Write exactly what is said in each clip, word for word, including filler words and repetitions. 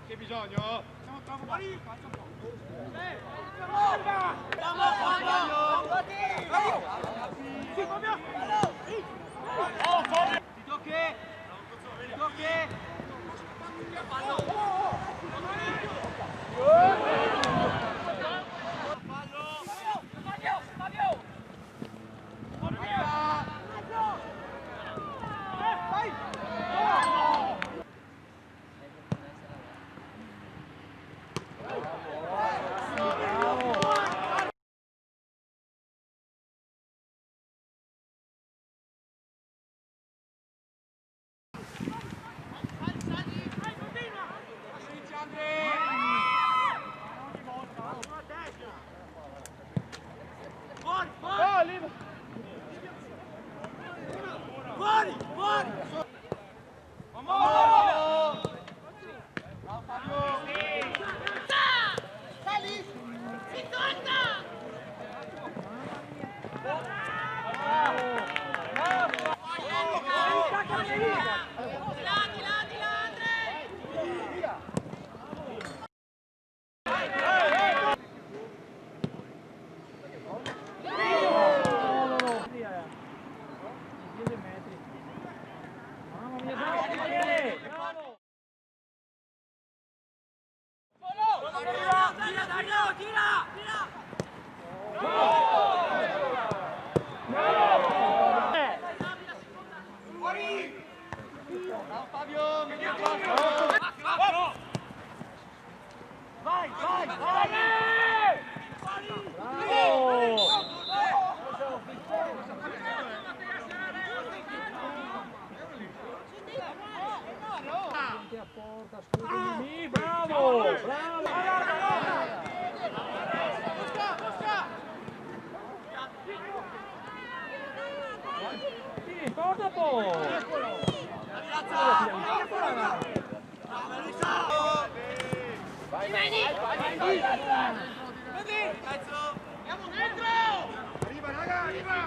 Che bisogno? Ti tocchi! Ti tocchi! Fuori, fuori! Fuori, fuori! Vai, vai, vai! Bravo! Porta, scusa, bravo, bravo. Sì, porta po'. Vai, vai, vai, vai, vai. Andiamo dentro! Arriva, raga, arriva!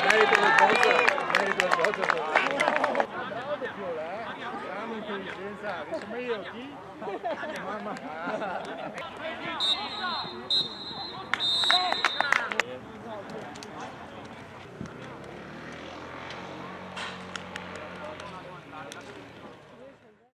Merito del Bozzo, merito del Bozzo. Bravo, Piola, eh. Grande inteligenza, adesso meglio chi? Mamma.